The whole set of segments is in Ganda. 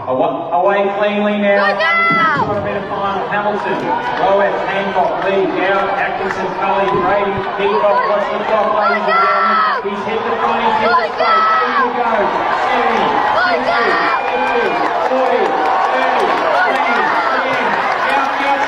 Away cleanly now. 200 metre final. Hamilton, Roetz, Hancock, Lee, Down, Atkinson, Cully, Brady, Peacock. Watch the clock, ladies and gentlemen. He's hit the front, he's hit the straight. Here we go. 70, 60, 50, 40, 30, 20, 10. Out, out, out.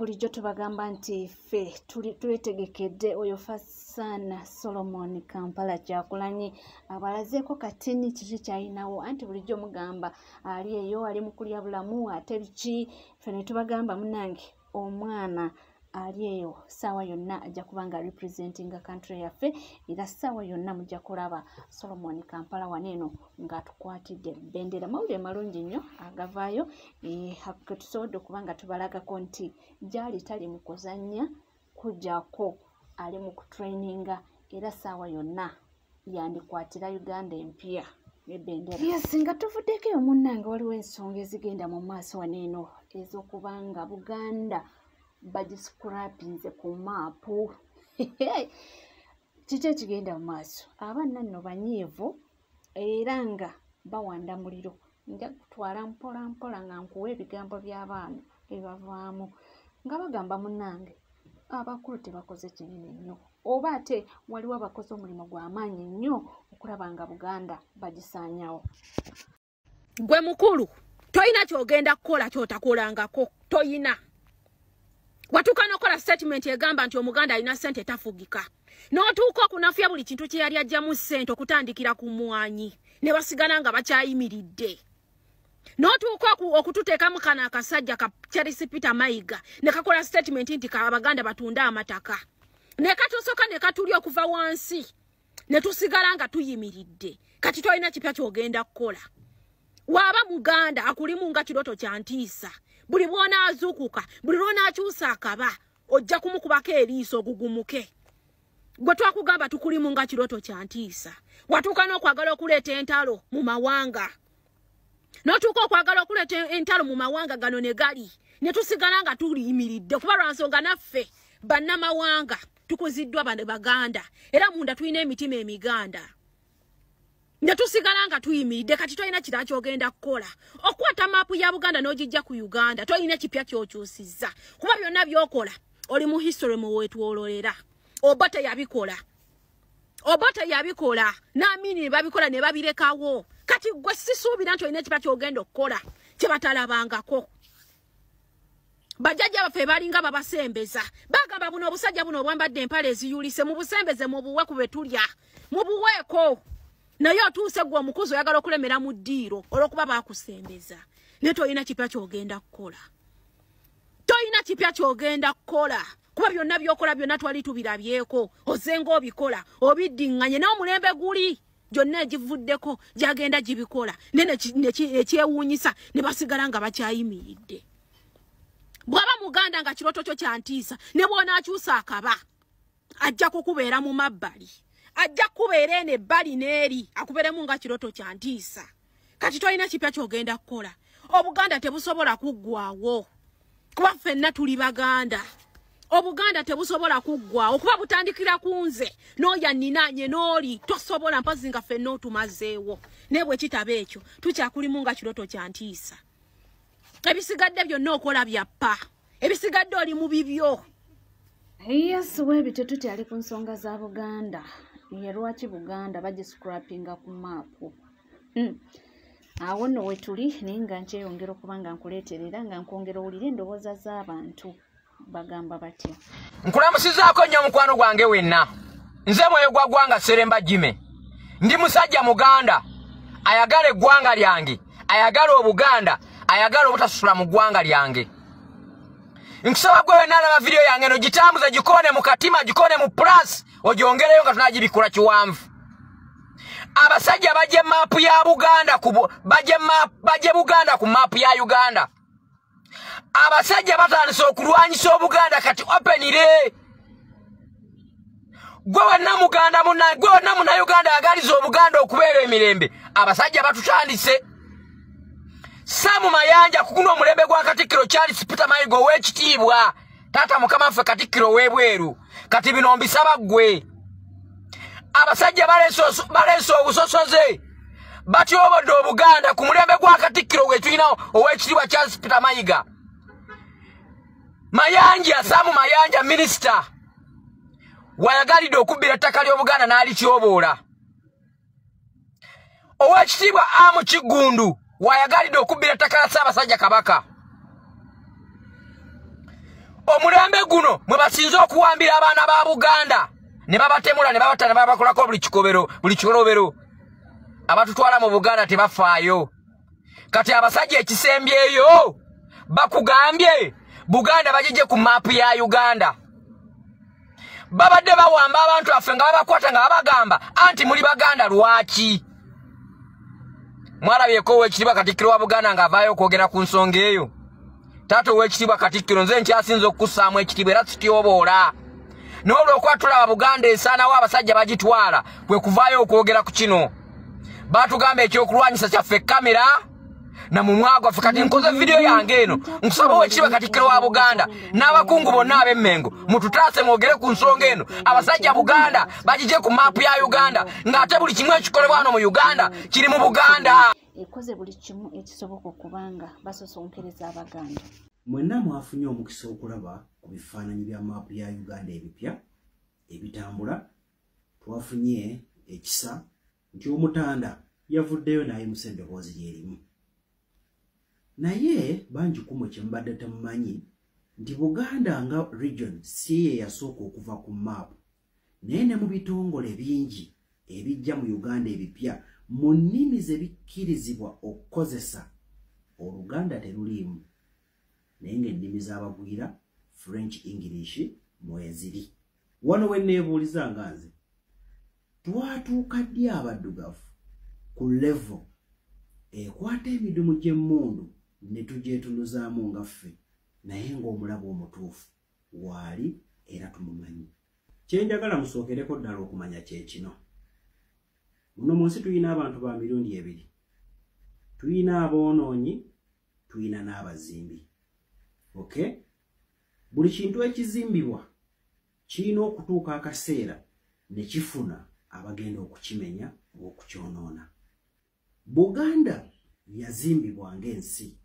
Bulijjo tubagamba nti ffe twetegekedde oyo Fasaana Solomon Kampala Kyagulanyi abalazeeko katini kiki kyalinawo, anti bulijjo mugamba ali eyo ali mu kulya bulamu ate biki. Ffe ne tubagamba munnange omwana ali eyo ssaawa yonna ajja kuba nga representinga country yaffe, era ssaawa yonna mujja kulaba Solomon Kampala wano eno ng'atukwatidde bendera. Mawulire malungi nnyo agavaayo ke tusobodde okuba nga tubalagako nti gy'ali tali mu kuzannya, kujjako ali mu kutraininga, era ssaawa yonna yandikwatira Uganda empya ebendera. Yes, nga tuvuddeko eyo munnange, waliwo ensonga ezigenda mu maaso wano eno ez'okubanga Buganda bagiscrapinze ku maapu. Kiki ekigenda mu maaso? Abaana nno banyiivu era nga bawanda muliro. Nja kutwala mpola mpola nga nkuwa ebigambo by'abaana ebibavaamu nga bagamba munnange abakulu tebakoze kinene nnyo, oba ate waliwo abakoze omulimu gw'amaanyi nnyo okulaba nga Buganda bagisaanyawo. Gwe mukulu toyina ky'ogenda kukola ky'otakolangako, toyina. Watuuka n'okola statement egamba nti Omuganda alina ssente tafugika, n'otuuka okunafuya buli kintu kye yali aggyamu ssente okutandikira ku mwanyi ne basigala nga bakyayimiridde, n'otuuka okututeekamu kano akasajja ka Charles Peter Mayiga ne kakola statement nti Abaganda batunde amataka, ne katusoka ne katulya okuva wansi ne tusigala nga tuyimiridde. Kati tolina kipya ky'ogenda kukola. Waba Muganda akulimu nga kiroto kya ntiisa, buli bw'onaazuukuka, buli lw'onaakyusa akaba ojja kumukubako eriiso ogugumuke. Gwe twakugamba tukulimu nga kiroto kya ntiisa. Watuuka n'okwagala okuleeta entalo mu mawanga, n'otuuka okwagala okuleeta entalo mu mawanga gano ne gali, ne tusigala nga tuliyimiridde, kuba lwa nsonga naffe bannamawanga tukuziddwa Baganda, era munda tulina emitima emiganda, ne tusigala nga tuyimiridde. Kati tolina kirala ky'ogenda kukola. Okwata maapu ya Buganda n'ogijja ku Uganda, tolina kipya ky'okyusizza, kuba byonna by'okola oli mu history mu weetwololera. Oba teyabikola, oba teyabikola, n'Amini ne babikola ne babirekawo. Kati gwe sisuubira nti olina ekipya ky'ogenda okukola kye batalabangako. Bajjajja baffe balinga babasembeza, bagamba buno obusajja buno obwambadde empale eziyulise, mubusembeze mubuwe ku be tulya, mubuweeko. Naye otuuse gwe omukuzi oyagala okulemera mu ddiiro olw'okuba baakusembeza, naye tolina kipya ky'ogenda kukola, tolina kipya ky'ogenda kukola, kuba byonna by'okola byonna twali tubirabyeko, ozenga obikola obiddiŋŋanye n'omulembe guli gyonna egivuddeko gyagenda gibikola, naye ekyewuunyisa ne basigala nga bakyayimiridde. Bw'aba Muganda nga kiroto kyo kya ntiisa, ne bw'onaakyusa akaba ajja kukubeera mu mabbali, ajja kubeera eno ebbali n'eri akubeeremu nga kiroto kya ntiisa. Kati tolina kipya ky'ogenda kukola. Obuganda tebusobola kuggwawo kuba ffenna tuli Baganda. Obuganda tebusobola kuggwawo kuba butandikira ku nze n'oyo anninaanye n'oli, tosobola mpozzi nga ffenna otumazeewo. Naye bwe kitaba ekyo tukyakulimu nga kiroto kya ntiisa. Ebisigadde byonna okola byappa, ebisigadde oli mu bibyo. Yes, webityo tukyali ku nsonga za Buganda. Ye lwaki Buganda bagiscrapinga ku maapu? Awo nno we tuli, naye nga nkyeyongera okuba nga nkuleeterera nga nkwongera owulire endowooza z'abantu bagamba batya. Nkulamusizaako nnyo mukwano gwange wenna. Nze mwoyo gwa ggwanga Sseremba Jime. Ndi musajja Muganda ayagala eggwanga lyange, ayagala Obuganda, ayagala obutasula mu ggwanga lyange. Nkusaba gwe wenna alaba vidiyo yange eno gitambuze, gikone mu katima, gikone mu plus, ogyongereyo nga tunagibikula kiwanvu. Abasajja bajje maapu ya Buganda ku bajje Buganda ku maapu ya Uganda. Abasajja batandise okulwanyisa Obuganda kati openire. Gwe wenna Muganda munna, gwe wenna Munnayuganda ayagaliza Obuganda okubeera emirembe, abasajja batutandise. Sam Mayanja kuguno omulembe gwa Katikkiro Charles Peter Mayiga ow'ekitiibwa, taata mukama waffe Katikkiro w'ebweru. Kati bino mbisaba ggwe. Abasajja baleese obusosoze, batyobodde Obuganda ku mulembe gwa Katikkiro gwe tulina ow'ekitiibwa Charles Peter Mayiga. Mayanja, Sam Mayanja minisita wayagalidde okubbira ettaka ly'Obuganda n'alityoboola. Ow'ekitiibwa Amu Kiggundu wayagalidde okubbira ettaka lya Ssaabasajja Kabaka. Omulembe guno mwe basinze okuwambira abaana ba Buganda ne babatemula ne babatta ne babakolako buli kikobero, buli kikolobero. Abatutwala mu Buganda tebafaayo. Kati abasajja ekisembyeyo bakugambye Buganda bagijje ku maapu ya Uganda. Babadde bawamba abantu affe nga babakwata nga babagamba anti muli Baganda lwaki? Mwalabyeko ow'ekitiibwa Katikkiro wa Buganda ng'avaayo okwogera ku nsonga eyo. Taata ow'ekitiibwa Katikkiro, nze nkyasinze okukussaamu ekitiibwa era sityoboola. Naye olw'okuba tulaba Buganda esaanawo abasajja bagitwala, kwe kuvaayo okwogera ku kino. Baatugamba ekyokulwanyisa kyaffe kamera na mumwa gwaffe. Kati nkoze vidiyo yange eno, nkusaba ow'ekitiibwa Katikkiro wa Buganda n'abakungu bonna ab'Emmengo mututaase mwogere ku nsonga eno. Abasajja Buganda bagijje ku maapu ya Uganda, ng'ate buli kimu ekikolebwa wano mu Uganda kiri mu Buganda. Ekoze buli kimu ekisoboka okubanga basosonkereza Abaganda. Mwenna mwafunye omukisa okulaba ku bifaananyi bya maapu ya Uganda ebipya ebitambula. Twafunye ekisa nti Omutanda yavuddeyo n'ayimusa eddoboozi lyerimu. Naye bangi ku mmwe kye mubadde temumanyi nti Buganda nga region si ye yasooka okuva ku maapu, naye ne mu bitongole bingi ebijja mu Uganda ebipya mu nnimi ze bikkirizibwa okukozesa Oluganda teruliimu, naye ng'ennimi z'abagwira French, English mweziri. Wano we neebuuliza nga nze, twatuuka ddi abaddugavu ku level ekwata emidumu gy'emmundu ne tugyetunuzaamu nga ffe, naye ng'omulabo omutuufu waali era tumumanyi? Kye njagala musookereko ddala okumanya kye kino. Muno mu nsi tulina abantu ba mirundi ebiri. Tulina aboonoonyi, tulina n'abazimbi. Okay? Buli kintu ekizimbibwa kirina okutuuka akaseera ne kifuna abagenda okukimenya oba okukyonoona. Buganda yazimbibwa ng'ensi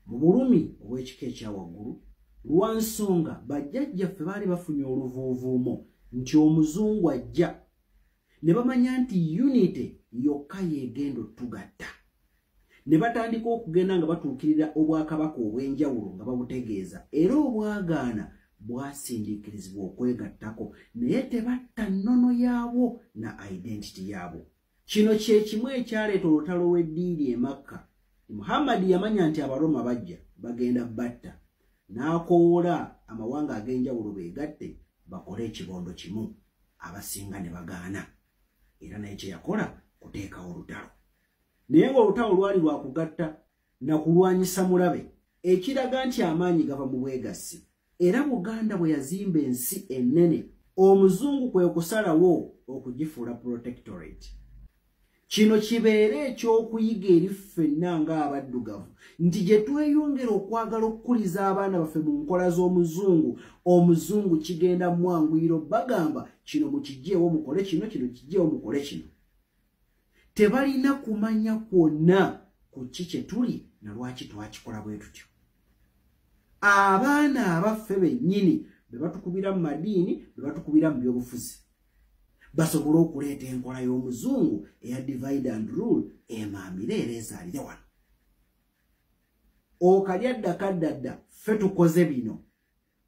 mu bulumi obw'ekika ekya waggulu lwa nsonga bajjajjaffe baali bafunye oluvuuvuumo nti omuzungu ajja, ne bamanya nti unity yokka y'egenda otugatta. Ne batandika okugenda nga batuukirira obwakabaka obw'enjawulo nga babutegeeza, era obwagaana bwasindiikirizibwa okwegattako, naye tebatta nnono yaabwo na identity yaabwo. Kino kye kimu ekyaleeta olutalo lw'eddiini e Makka. Muhammad yamanya nti Abaroma bajja bagenda batta, n'akowoola amawanga ag'enjawulo beegatte bakole ekibondo kimu, abasinga ne bagaana. Era naye kye yakola kuteekawo olutalo. Naye ng'olutalo lwali lwa kugatta na kulwanyisa mulabe, ekiraga nti amaanyi gava mu bwegassi. Era Buganda bwe yazimba ensi ennene, omuzungu kwe kusalawo okugifuula protectorate. Kino kibeere ekyokuyiga eri ffenna ng'abaddugavu nti gye tweyongera okwagala okukuliza abaana baffe mu nkola z'omuzungu, omuzungu kigenda mwanguyiro bagamba kino mukiggyeewo mukole kino, kino kiggyeewo mukole kino. Tebalina kumanya kwonna ku ki kye tuli na lwaki twakikola bwe tutyo. Abaana abaffe bennyini be batukubira mu madiini, be batukubira mu byobufuzi, basobole okuleeta enkola y'omuzungu eya divide and rule emaamire era ezaalire wano. Okalya dda kadda dda ffe tukoze bino.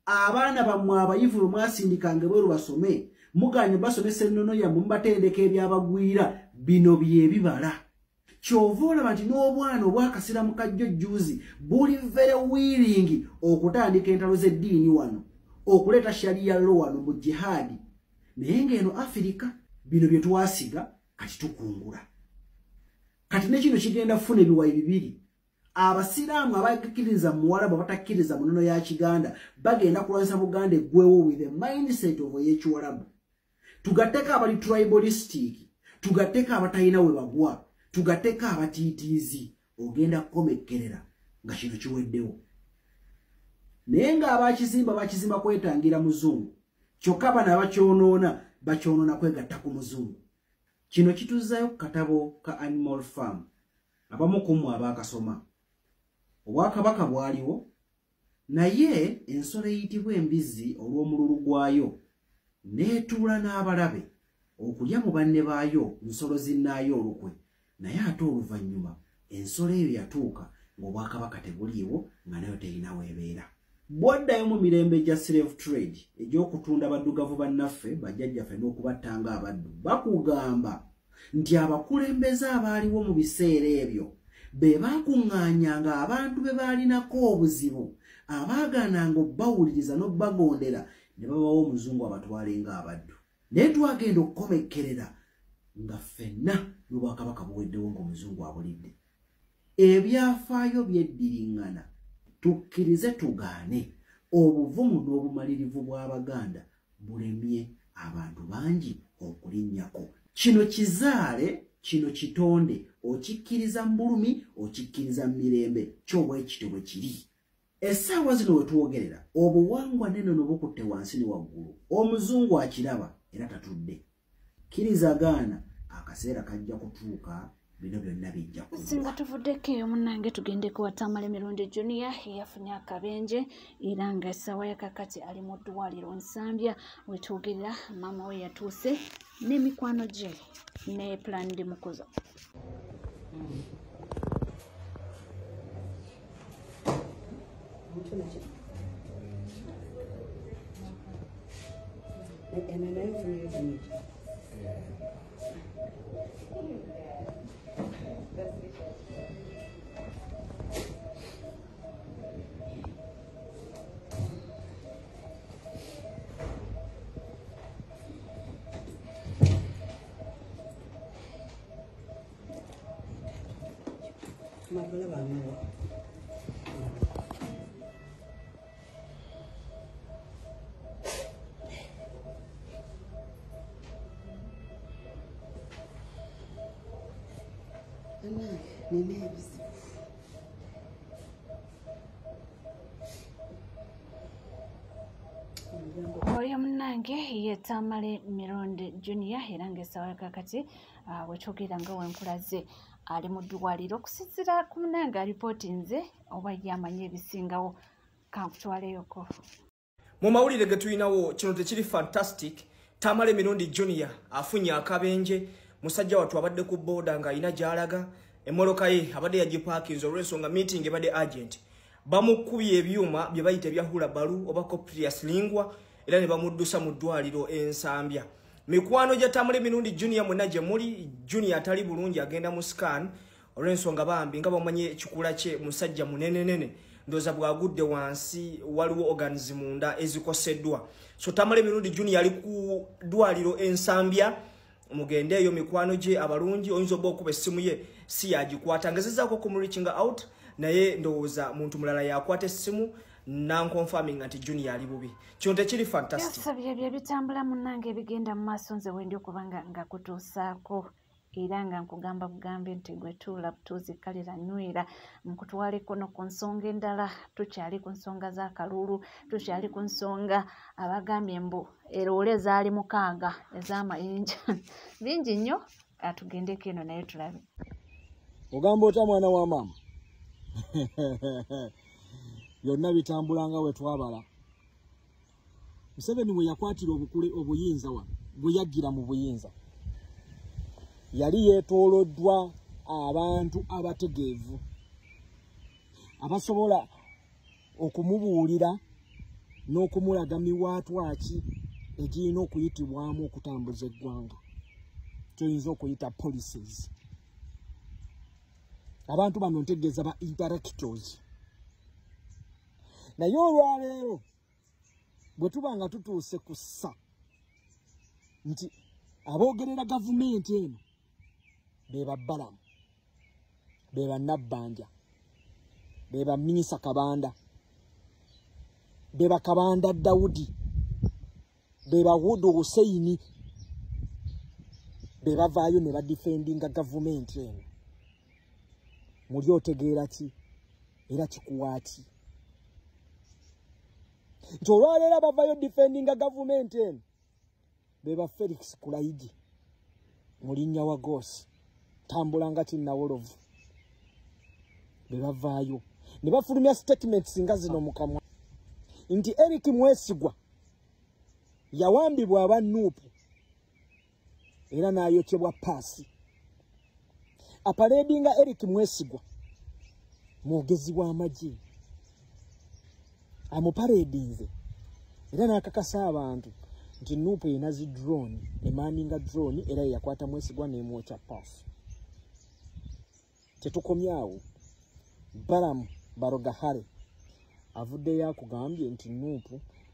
Abaana bammwe abayivu bwe mwasindikanga ebweru basome, muganye basomesa ennono yammwe, mubatendeka ebyabagwira, bino bye bibala. Ky'ova olaba nti n'obwana obwakasiramu kajjo jjuuzi buli very willing okutandika entalo z'eddiini wano, okuleeta sharia law wano mu jihaadi. Naye ng'eno Afirika bino bye twasiga kati tukungula. Kati ne kino kigenda kufuna ebiwayi bibiri. Abasiraamu abakkiriza mu Muwarabu abatakkiriza mu nnono ya Kiganda bagenda kulwanyisa Buganda eggwewo with the mindset of ey'Ekiwarabu. Tugatteko abali tribalistic, tugatteko abatalina we bagwa, tugatteko abatiitiizi Ogenda kukomekkerera nga kino kiweddewo. Naye ng'abakizimba bakizimba kwetangira muzungu, kyokka bano abakyonoona bakyonoona kwegatta ku muzungu. Kino kituzaayo ku katabo ka Animal Farm, abamu ku mmwe abaakasoma. Obwakabaka bwaliwo, naye ensolo eyitibwa embizzi olw'omululu gwayo n'etuula n'abalabe okulya mu banne baayo nsolo zinnaayo olukwe. Naye ate oluvannyuma ensolo eyo yatuuka ng'obwakabaka tebuliiwo, nga nayo terina weebeera. Bw'oddayo mu mirembe gya slave trade egy'okutunda baddugavu bannaffe bajjajjaffe n'okubattanga abaddu, bakugamba nti abakulembeze abaaliwo mu biseera ebyo be baakuŋŋaanyanga abantu be baalinako obuzibu, abaagaananga obbawuliriza n'obbagondera, ne babawa omuzungu abatwale ng'abaddu. Naye twagenda okukomekkerera nga ffenna n'obwakabaka buweddewo ng'omuzungu abulidde. Ebyafaayo byeddiriŋŋana, tukkirize tugaane, obuvumu n'obumalirivu bw'Abaganda bulemye abantu bangi okulinnyako. Kino kizaale, kino kitonde, okikkiriza mu bulumi, okikkiriza mu mirembe, kyo bwe kityo bwe kiri. Essaawa zino we twogerera, obuwangwa n'ennono bukutte wansi ne waggulu. Omuzungu akiraba era tatudde. Kkiriza gaana, akaseera kajja kutuuka bino byonna bijja kuggwa. Singa tuvuddeko eyo munnange, tugendeko wa Tamale Mirundi Junior eyafunye akabenje era nga essaawa ya kakati ali mu ddwaliro Nsambya wetwogerera. Maama we yatuuse n'emikwano gye ne Plan Mukuza. Oyo munnange ye Tamale Mirundi Junior era ng'essaawa kakati wetwogerera nga wenkulaze ali mu ddwaliro. Okusinziira ku munnange alipootinze oba ye amanyi ebisingawo, kankutwaleyoko. Mu mawulire ge tulinawo, kino tekiri fantastic. Tamale Mirundi Junior afunye akabenje. Musajja wattu abadde ku booda ng'alina gy'alaga, emmotoka ye abadde yagipaakinze olw'ensonga meeting ebadde agent. Bamukubye ebyuma bye bayita ebya hula balu oba cochlear lingua, era ne bamuddusa mu ddwaliro Ensambya. Mikwano gya Tamale Mirundi Junior mwenna gye muli, Junior atali bulungi agenda mu scan olw'ensonga bambi nga bamanyi ekikula kye musajja munenenene, ndowooza bw'agudde wansi waliwo organs munda ezikoseddwa. So Tamale Mirundi Junior ali ku ddwaliro Ensambya, mugende eyo mikwano gye abalungi. Oyinza oba okuba essimu ye si yagikwata, ngezezaako okumureachinga out, naye ndowooza muntu mulala yakwata essimu nankonfaminga nti Junior ali bubi. Kino tekiri fantastic. Byasabye bye bitambula munnange ebigenda mu maaso, nze wendi okubanga nga kutuusaako era nga nkugamba bugambe nti gwe tuula butuuzi kalira nywera. Nkutwaleko no ku nsonga endala, tukyali ku nsonga z'akalulu, tukyali ku nsonga abagambye mbu eroole zaali 6 ez'amayinja. Bingi nnyo, atugendeko eno naye tulabe. Ogamba otya mwana wa maama? Byonna bitambula nga bwe twabala. Museveni bwe yakwatira obuyinza wano, bwe yaggira mu buyinza, yali yeetooloddwa abantu abategeevu abasobola okumubuulira n'okumulaga miwaatwa ki egirina okuyitibwamu okutambuza eggwanga, kyoyinza okuyita policies. Abantu bano ntegeeza ba intellectuals. Naye olwaleero bwe tuba nga tutuuse ku ssa nti aboogerera gavumenti eno be ba Balamu, be ba Nabbanja, be ba Minisa Kabanda, be ba Kabanda Daudi, be ba Wudu Husseini, be bavaayo ne badifendinga gavumenti eno. Muli otegeera ki era kikuwa ki? Nti olwaleero abavayo defendinga gavumenti eno beba Felix Kulayigi mulinnya wa Gosi tambula nga kinnawolovu, be bavaayo ne bafulumya statements nga zino mu kamwa nti Eric Mwesigwa yawambibwa aba NUP era n'ayokyebwa paasi. Aparedinga Eric Mwesigwa mwogezi w'amagye amuparedinze era n'akakasa abantu nti NUP erina zi drone, emaninga drone era yakwata Mwesigwa n'emwokya paasi. Tetukomyawo, Balaam Barugahare avuddeyo akugambye nti NUP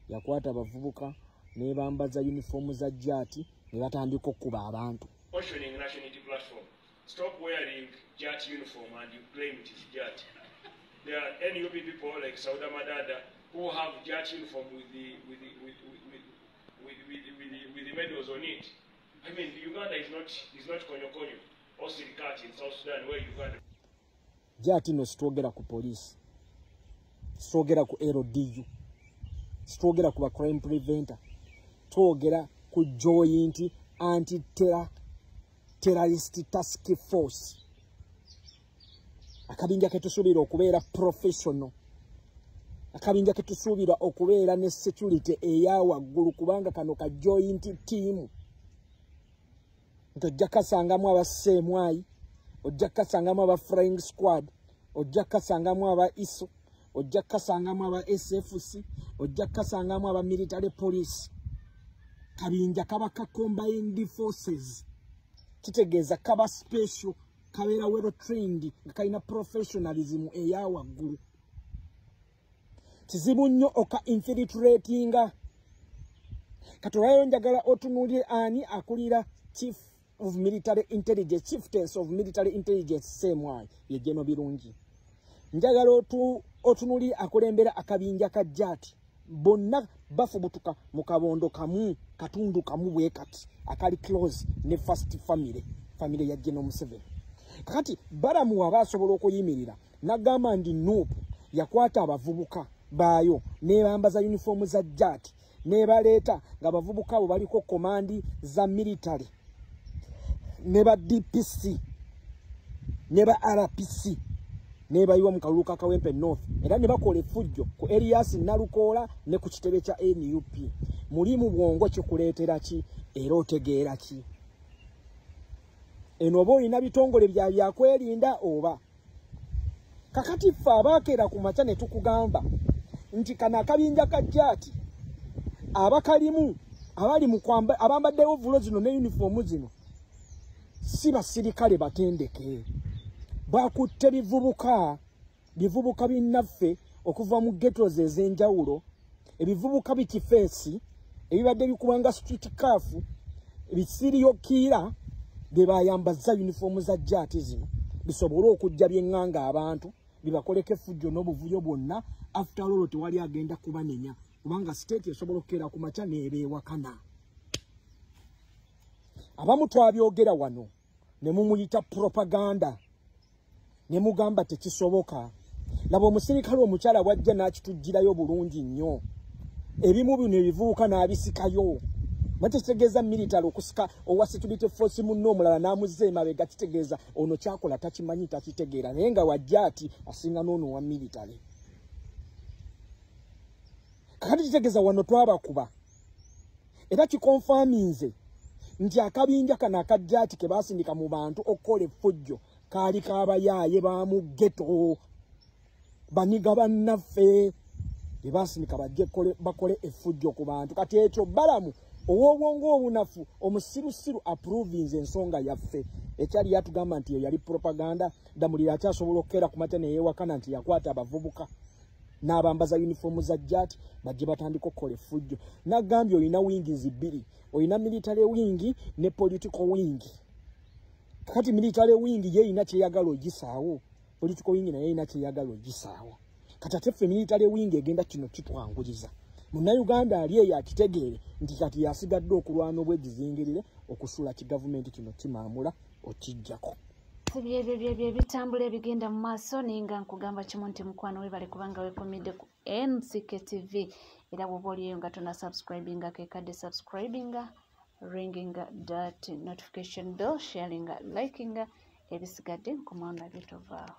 yakwata abavubuka n'ebambaza yunifoomu za JATT ne batandika okukuba abantu. Cautioning National Unity Platform, stop wearing JATT uniform and you claim it is JATT. There are NUP people like Sauda Madada who have JATT uniform with the medals on it. I mean, Uganda is not Konyo Konyo or Sirikati in South Sudan where Uganda. JATT no sitwogera ku police, sitwogera ku LDU, sitwogera ku ba crime preventer, twogera ku joint anti-terror terrorist task force. Akabinja ketusuubira okubeera professional, akabinja ketusuubira okubeera ne security eya waggulu, kubanga kano ka joint team nti ojja kasangamu aba CMI, ojja kasangamu aba flying squad, ojja kasangamu aba ISO, ojja kasangamu aba SFC, ojja kasangamu aba military police. Kabinja kaba ka combined forces, kitegeeza kaba special, kabeera well trained nga kalina professionalism eya waggulu. Kizibu nnyo oka infiltratinga. Kati olwayo njagala otunuulire ani akulira Chief of Military Intelligence, Chieftains of Military Intelligence CMI, ye General Birungi. Njagala otunuulire akulembera akabinja ka JATT. Bonna bafubutuka mu kabondo kamu, katundu kamu bwe kati akali close ne first family, family ya General Museveni. Kakati Balaam waba asobola okuyimirira n'agamba nti NUP yakwata abavubuka baayo n'ebambaza yunifoomu za JATT n'ebaleeta ng'abavubuka abo baliko komandi za military ne ba DPC ne ba RPC nebayiwa mu kalulu ka Kawempe North era ne bakola effujjo ku Elias Nalukoola ne ku kitebe kya NUP. Mulimu bwongo kikuleetera ki era otegeera ki? Eno oba olina bitongole bya byakwerinda oba? Kakati ffe abaakeera ku makya ne tukugamba nti kano akabinja ka JATT abakalimu abali mu kwamba abambaddewo vulo zino ne yunifoomu zino si basirikale batendeke, bakutte bivubuka binnaffe okuva mu ghettos ez'enjawulo, ebivubuka bikifeesi ebibadde bikubanga street calf, ebisiriyokiira bye bayambaza yunifoomu za JATT zino bisobole okujja byeŋŋanga abantu bibakoleko effujjo n'obuvuyo bwonna. After all tewali agenda kubanenya kubanga state esobola okukeera ku makya n'ebeewakana. Abamu twabyogera wano ne mumuyita propaganda ne mugamba tekisoboka. Laba omusirikale omukyala wajja n'akitugirayo bulungi nnyo, ebimu bino ebivubuka n'abisikayo. Mate kitegeeza military okusika owa security force munno omulala n'amuzza emabega, kitegeeza ono kyakola takimanyi takitegeera, naye nga wajja ati asinga n'ono owa military. Kakati kitegeeza wano twabakuba era kikonfaminze nti akabinja kano aka JATT ke baasindika mu bantu okukola effujjo kaali kabayaaye ba mu ghetto, baniga bannaffe be baasindika bajje bakole effujjo ku bantu. Kati ekyo Balaam ow'obwongo obunafu omusirusiru approvinze ensonga yaffe ekyali yatugamba nti yali propaganda. Ddamulira akyasobola okukeera ku makya neyeewakana nti yakwata abavubuka n'abambaza yunifoomu za JATT bajje batandika okukola effujjo. Nagambye olina wings bbiri, olina military wing ne political wing. Kakati military wing ye erina kyeyagala ogisaawo, political wing naye erina kyeyagala ogisaawo. Kati ate ffe military wing egenda kino kitwanguliza. Munnayuganda ali eyo akitegeere nti kati yasigadde okulwana obwegizingirire okusula kigavumenti kino kimaamula okijjako. Byebyo ebitambula ebigenda mu maaso, naye nga nkugamba kimu nti mukwano webale kubanga weekumidde ku NCK TV, era bw'oba oliyo nga tona subscribinga, kekadde subscribinga, ringinga that notification bell, sharinga, likinga, ebisigadde nkomawo nabyo, tovaawo.